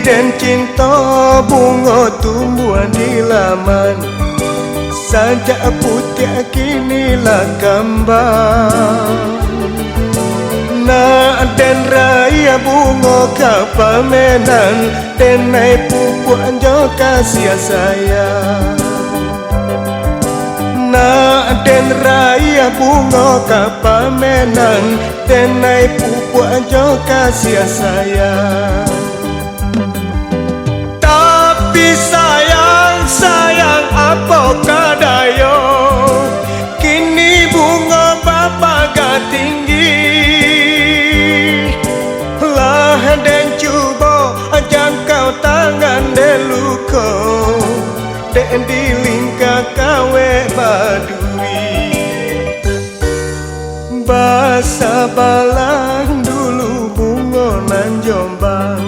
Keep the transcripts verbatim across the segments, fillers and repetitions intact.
Den cinto bungo tumbuah di laman, sajak putiah kini lah kambang. Nak den raiah bungo ka pamenan, denai pupuak jo kasiah sayang. Nak den raiah bungo ka pamenan, denai pupuak jo kasiah sayang. Tapi sayang, sayang, apo ka dayo, kini bungo bapaga tinggi. Lah den cubo jangkau tangan den luko, dek dilingka kawek baduri. Basabalah dulu bungo nan jombang,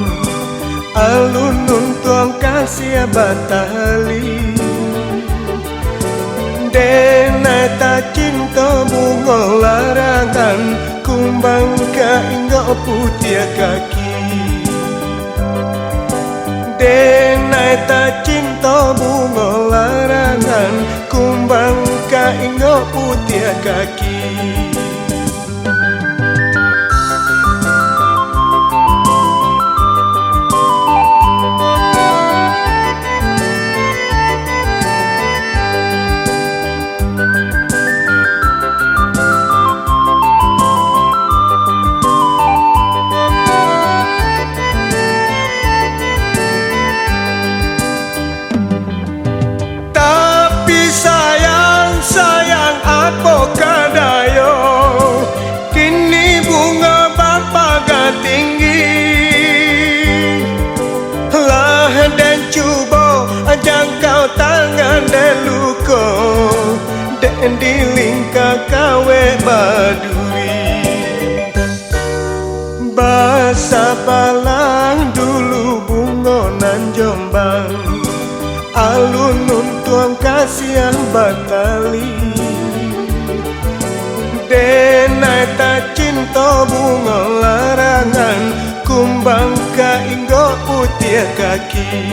alun untuang kasiah batali. Denai tacinto bungo larangan, kumbang ka inggok putiah kaki. Denai tacinto bungo larangan, kumbang ka inggok putiah kaki. Tapi sayang, sayang, apo ka dayo, kini bungo bapaga tinggi. Lah den cubo jangkau tangan den luko, dek dilingka kawek baduri. Basabalah dulu bungo nan jombang, alun untuang kasiah batali. Denai tacinto bungo larangan, kumbang ka inggok putiah kaki.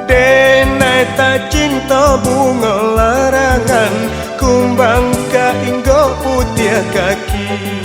Denai tacinto bungo larangan, kumbang ka inggok putiah kaki.